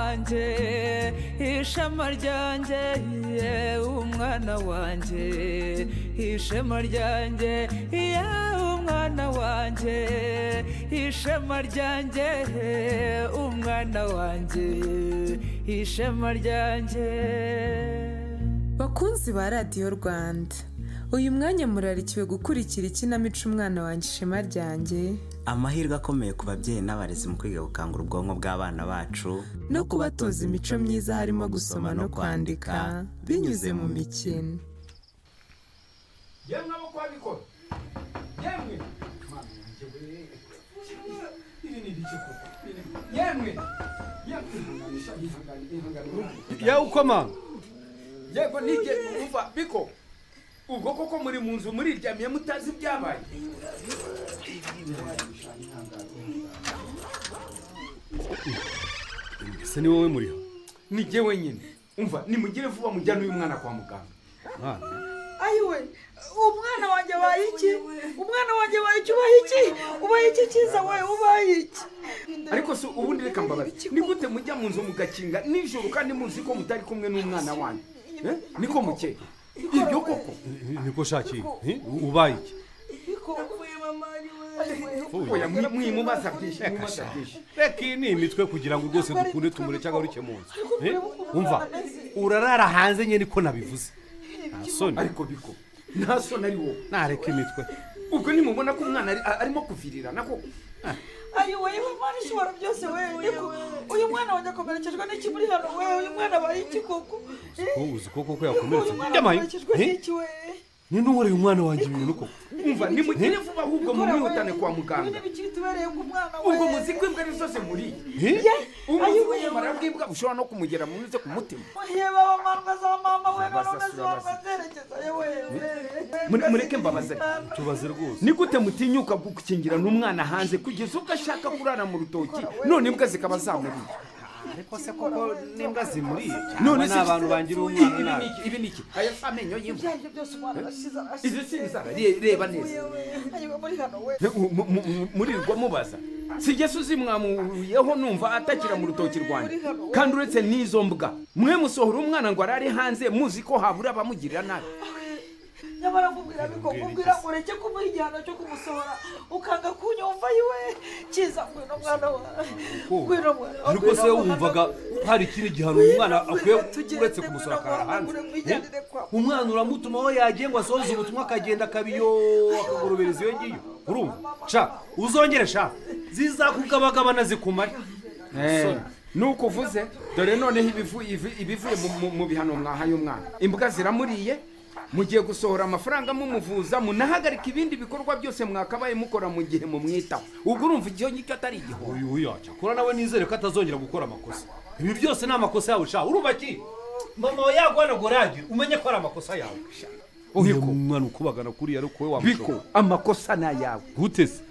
Wanjye, ishema ryanjye, umwana wanjye, ishema ryanjye, umwana wanjye, ishema ryanjye, umwana wanjye, ishema ryanjye. Bakunzi ba Radiyo Rwanda, uyu mwanya murarikiwe gukurikira ikinamico "Umwana Wanjye Ishema Ryanjye". Amahirwe akomeye ku babyeyi n'abarezi mu kwiga gukangura ubwonko bw'abana bacu no kubatoza imico myiza, harimo gusoma no kwandika binyuze mu mikino. Yemwe abo kwa Bikora, yemwe! Mana yanjye we, ibi ni ibiki koko? Yemwe, yemwe, ihangane sha, ihangane, ihangane. Yewe, ukomanga. Yego, nige umva Biko, ubwo koko muri mu nzu muriryamiye mutazi ibyabaye? Ese ni wowe muriho? Ni jye wenyine. Umva, nimugire vuba mujyane uyu mwana kwa muganga. Mwana? Ayiwe, umwana wanjye waye iki? Umwana wanjye waye iki? Ubaye iki? Ubaye iki cyiza we? Ubaye iki? Ariko si ubundi, reka mbabaze, ni gute mujya mu nzu mugakinga nijoro kandi muzi ko mutari kumwe n'umwana wanyu? Eh? Niko muke ibyo koko? Niko shakiye, ubaye iki? Oya, mwimubaza byinshi, mwimubaza byinshi. Reka, iyi ni imitwe kugira ngo rwose dukunde tumureke agaruke mu nzu. Eh? Umva, urarara hanze nyine, ko nabivuze, nta soni. Ariko Biko, nta soni ari wowe. Nareka imitwe. Ubwo nimubona ko umwana arimo kuvirirana koko? Ayiwe, yewe Mana ishobora byose we! Niko, uyu mwana wanjye akomerekejwe n'iki muri hano we? Uyu mwana abaye iki koko? Ko uzi ko koko yakomeretse? Uyu mwana Byamaye. akomerekejwe n'iki we? Ni n'uworeye umwana wanjye ibintu koko? Umva, nimugire vuba ahubwo mumwihutane kwa Ibi muganga. ni biki bitubereye ku mwana we? Ubwo muzi ko imbwa ari zose muriye? Eh? Umuzi w'ubumara bw'imbwa bushobora no kumugera munyuze ku mutima. Yewe, abamandwa za mama we! Urabaza, None urabaza. zerekeza yewe. Mureke mbabaze. Tubaze rwose. Ni gute mutinyuka gukingirana umwana hanze kugeza ubwo ashaka kurara mu rutoki, none imbwa zikaba zamuriye? Ariko se koko n'imbwa zimuriye? None None se ni abantu bangira umwana Ibi ni nabi? iki? Ibi ni iki? Aya si amenyo Ibyo y'imbwa? ari byo byose, umwana arashize, arashize. Izi si inzara? Reba neza. Ayiwe, muri hano we! Murirwa mubaza, si jye uzimwamuyeho, numva atakira mu rutoki rwanjye. Kandi uretse n'izo mbwa, mwe musohora umwana ngo arare hanze muzi ko habura abamugirira nabi. Nyamara nkubwira Biko, nkubwira ngo ureke kumuha igihano cyo kumusohora, ukanga kunyumva. Yiwe cyiza, ngwino mwana wawe, ngwino mwana wawe. Ariko se wumvaga hari ikindi gihano uyu mwana akwiye Tugende, uretse kumusora akarara hanze? ngwino, mwijyanire kwa Umwana uramutuma aho yagiye ngo asohoze ubutumwa, akagenda akabiyo, akagorobereza iyo ngiyo. Urumva sha, uzongere sha, zizakugabagabana zikumare. Nuko uvuze, dore noneho ibivuye mu bihano mwahaye umwana: imbwa ziramuriye. Mugiye gusohora amafaranga mumuvuza, munahagarika ibindi bikorwa byose mwakabaye mukora mu gihe mumwitaho. Ubwo urumva icyo ngicyo atari igihombo? Uyu uyu cyakora nawe nizere ko atazongera gukora amakosa. Ibi byose ni amakosa yawe sha. Urumva ki mama we yaguhanagura yagira, umenye ko ari amakosa yawe. Uyu Biko. mwana ukubagana kuriya, ariko wowe Biko, wamushobora? amakosa ni ayawe. Gute se?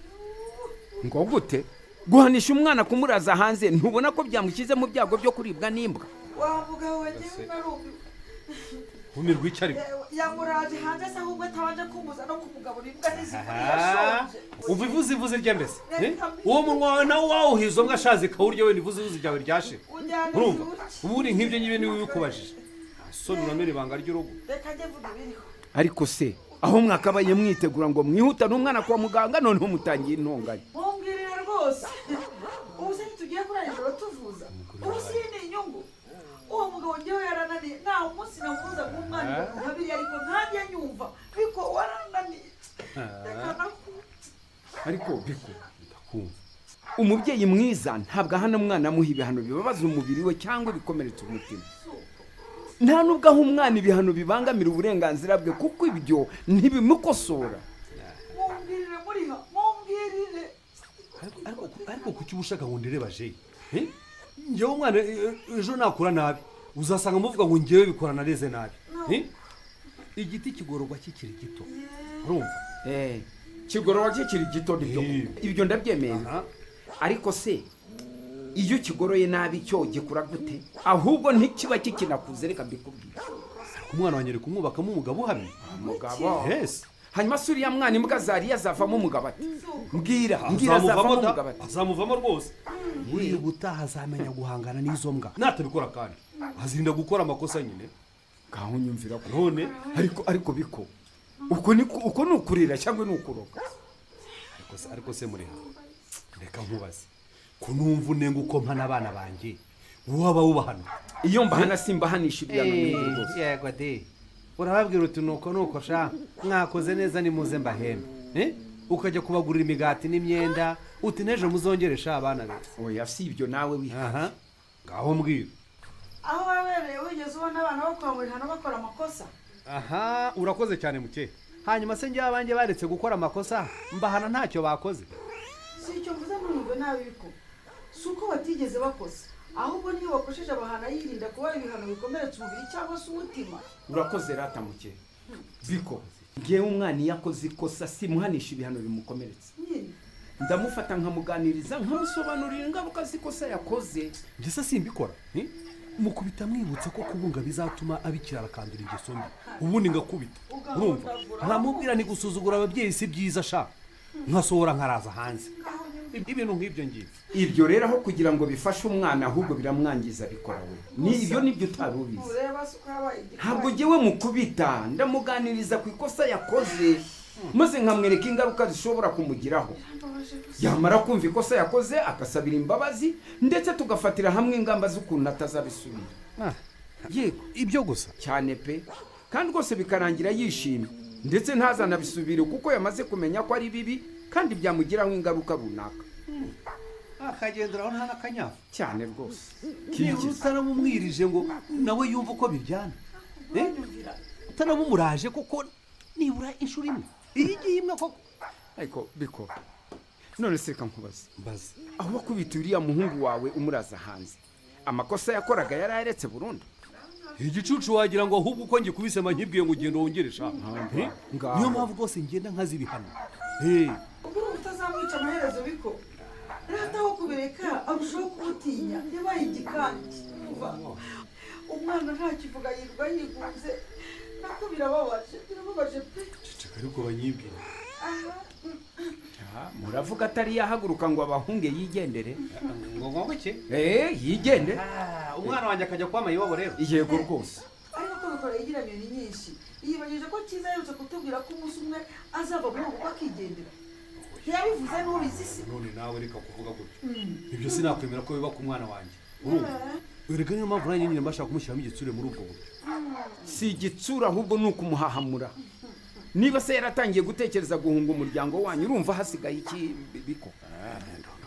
Ngo gute? Guhanisha umwana kumuraza hanze, ntubona ko byamushyize mu byago byo kuribwa n'imbwa? Wa mugabo we, njyewe narumiwe. Umirwa icyo ariko? Yamuraje hanze se ahubwo atabanje kumuza no kumugaburira? Imbwa ntizikuriye, ashonje. Umva, ivuze ivuze rye mbese, eh? Uwo munwa wawe nawe wawuhiza umwe ashaze ikawurya wenda, ivuze ivuze ryawe ryashira. Ujyane. Urumva? Zurya. Ubundi nk'ibyo ngibi niwe ubikubajije, nta soni uramena ibanga ry'urugo? Reka njye mvuga ibiriho. Ariko se aho mwakabaye mwitegura ngo mwihutane umwana kwa muganga, noneho mutangiye intonganya. Mumbwirire rwose, ubu se ntitugiye kurara ijoro tuvuza? Ubu si iyi ni inyungu? Uwo mugabo ngewe yarananiye, nta munsi namubuza guha umwana ibintu nka biriya, ariko ntajya nyumva. Biko, warananiye, reka naku Ariko Biko, Ndakumva. umubyeyi mwiza ntabwo ahana umwana amuha ibihano bibabaza umubiri we cyangwa bikomeretsa umutima. Nta nubwo aha umwana ibihano bibangamira uburenganzira bwe, kuko ibyo ntibimukosora. Mumbwirire muriha, mumbwirire. Ariko kuki uba ushaka ngo ndireba jeyi? Eh? Njyewe umwana ejo nakura nabi, uzasanga muvuga ngo njyewe bikora nareze nabi. Eh? Igiti kigororwa kikiri gito, urumva? Eh, kigororwa kikiri gito nibyo. Ibyo ndabyemeye. Ariko se iyo kigoroye nabi cyo gikura gute? Ahubwo ntikiba kikinakuze, reka mbikubwire. Umwana wanjye ari kumwubakamo umugabo uhamye. Umugabo? Yes. Hanyuma se uriya mwana imbwa zariye azavamo umugabo ati? Mbwira, mbwira. Azamuvamo Azavamo da. umugabo ati? Azamuvamo rwose. Buriya ubutaha azamenya guhangana n'izo mbwa. Natabikora kandi azirinda gukora amakosa nyine. Ngaho nyumvira ko None ariko biko, uko ni uko ni ukurira cyangwa ni ukuroga? Ariko se muri reka nkubaze, ko numva unenga uko mpana abana banjye, waba wubahana? Iyo mbahana simbahanisha ibihano nk'ibi rwose. Yego de, urababwira uti: "Nuko nuko sha, mwakoze neza, nimuze mbahembe." Eh? Ukajya kubagurira imigati n'imyenda, uti: "N'ejo muzongere sha, abana beza." Oya, si ibyo nawe wiha. Aha ngaho mbwira. Aho wabereye wigeze ubona abana bakora mu bihano bakora amakosa? Aha, urakoze cyane muke. Hanyuma se njyewe abanjye baretse gukora amakosa mbahana ntacyo bakoze? Si icyo mvuze, ntumve nabi biko. Si uko batigeze bakosa, ahubwo niyo bakosheje abahana yirinda kubaha ibihano bikomeretsa umubiri cyangwa se umutima. Urakoze rata muke. Biko, ngewe umwana iyo akoze ikosa simuhanisha ibihano bimukomeretsa. Nyine. Ndamufata nkamuganiriza, nkamusobanurira ingaruka z'ikosa yakoze. Njye se simbikora, eh? Mukubita mwibutsa ko kubunga bizatuma abikira akandura ingeso mbi, ubundi ngakubita, urumva, nkamubwira ni gusuzugura ababyeyi si byiza sha, nkasohora nkaraza hanze, ibintu nk'ibyo ngibyo. Ibyo rero aho kugira ngo bifashe umwana ahubwo biramwangiza. Bikora we, ni ibyo nibyo utari ubizi. Ntureba se uko yabaye igikwayi? Ntabwo ngewe mukubita, ndamuganiriza ku ikosa yakoze, maze nkamwereka ingaruka zishobora kumugiraho. Yamara kumva ikosa yakoze agasabira imbabazi, ndetse tugafatira hamwe ingamba z'ukuntu atazabisubira. Ah, yego. Ibyo gusa? Cyane pe, kandi rwose bikarangira yishimye, ndetse ntazanabisubire kuko yamaze kumenya ko ari bibi kandi byamugiraho ingaruka runaka. Akagenderaho nta n'akanyafu? Cyane rwose. Nibura utanamumwirije ngo nawe yumve uko biryana? Eh? Utanamumuraje koko nibura inshuro imwe, iyi ngiyi imwe koko? Ariko biko, none se reka nkubaze. Mbaze. Aho wakubita uriya muhungu wawe umuraza hanze, amakosa yakoraga yari ayaretse burundu? Igicucu wagira ngo ahubwo uko ngikubise mba nkibwiye ngo ugenda wongere sha. Eh? Ngaho. Niyo mpamvu rwose ngenda nkaza ibihano. Eh. Ubwo urumva utazamwica amaherezo biko? Rata, aho kubireka arushaho kumutinya. Yabaye igikange. Umva, umwana ntakivuga, yirirwa yigunze. Nako birababaje, birababaje pe. Ceceka ariko banyibwira. Ah, muravuga atari yahaguruka ngo abahunge yigendere. Ngo iki? Eh, yigende. Umwana wanjye akajya kwama iwabo rero? Yego rwose. Ariko ko bikora yigira nyoni nyinshi, yibagije ko Cyiza aherutse kutubwira ko umunsi umwe azava muri ubu rugo akigendera? Ntiyabivuze n'ubizi se? None nawe reka kuvuga gutyo. Ibyo sinakwemera ko biba ku mwana wanjye, urumva? Erega niyo mpamvu nanjye nyine mbashaka kumushyiramo igitsure muri ubwo buryo. Si igitsura, ahubwo ni ukumuhahamura. Niba se yaratangiye gutekereza guhunga umuryango wanyu, urumva hasigaye iki biko?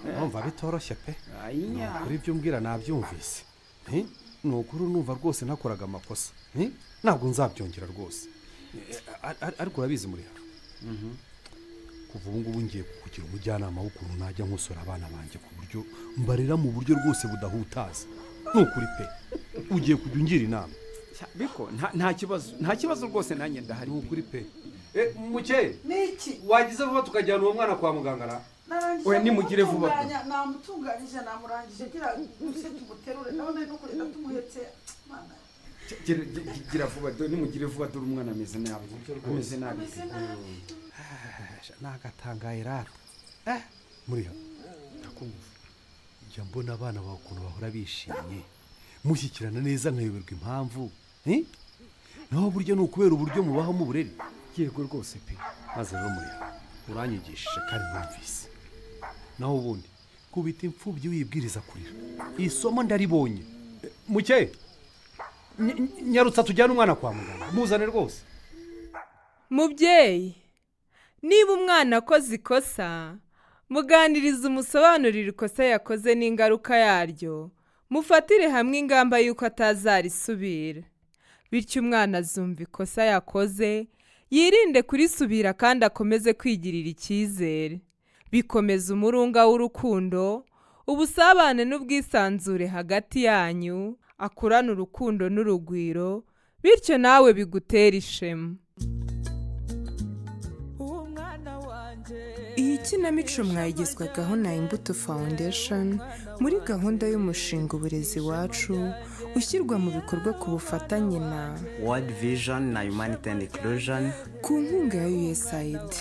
Numva bitoroshye pe. Ayinya. Kuri ibyo umbwira nabyumvise. Eh? Ni ukuri numva rwose nakoraga amakosa. Eh? Ntabwo nzabyongera rwose. Eh, ariko urabizi muri hano, kuva ubu ngubu ngiye kukugira umujyanama w'ukuntu najya nkosora abana banjye ku buryo mbarera mu buryo rwose budahutaza. Ni ukuri pe, ugiye kujya ungira inama. Biko, nta kibazo, nta kibazo rwose, nanjye ndahari. Ni ukuri pe. Muke. Niki? Wagize vuba tukajyana uwo mwana kwa muganga ra. Narangije. Oya, nimugire vuba. Kumutunganya, namutunganyije, namurangije. Gira use tumuterure, ndabona ari no kurenda tumuhetse. Mana. Gira vuba dore, nimugire vuba dore umwana ameze nabi, ameze nabi. Ameze nabi. Nagatangaye rata. Muri hano ndakumva, njya mbona abana bawe ukuntu bahora bishimye, mushyikirana neza, nkayoberwa impamvu. Eh? Naho burya ni ukubera uburyo mubaho mu burere. Yego rwose pe. Maze rero muri hano uranyigishije kandi numvise. Naho ubundi kubita imfubyi wibwiriza kurira, isomo ndaribonye. Eh, muke, nyarutsa tujyane umwana kwa muganga, muzane rwose. Mubyeyi, niba umwana akoze ikosa, muganiriza, umusobanurire ikosa yakoze n'ingaruka yaryo, mufatire hamwe ingamba y'uko atazarisubira. Bityo umwana azumva ikosa yakoze, yirinde kurisubira kandi akomeze kwigirira icyizere. Bikomeza umurunga w'urukundo, ubusabane n'ubwisanzure hagati yanyu, akurane urukundo n'urugwiro, bityo nawe bigutere ishema. Umwana wanjye. Iyi kinamico mwayigezwagaho na Imbuto Foundation muri gahunda y'umushinga Uburezi Iwacu, ushyirwa mu bikorwa ku bufatanye na World Vision na Humanity and Inclusion ku nkunga ya USAID.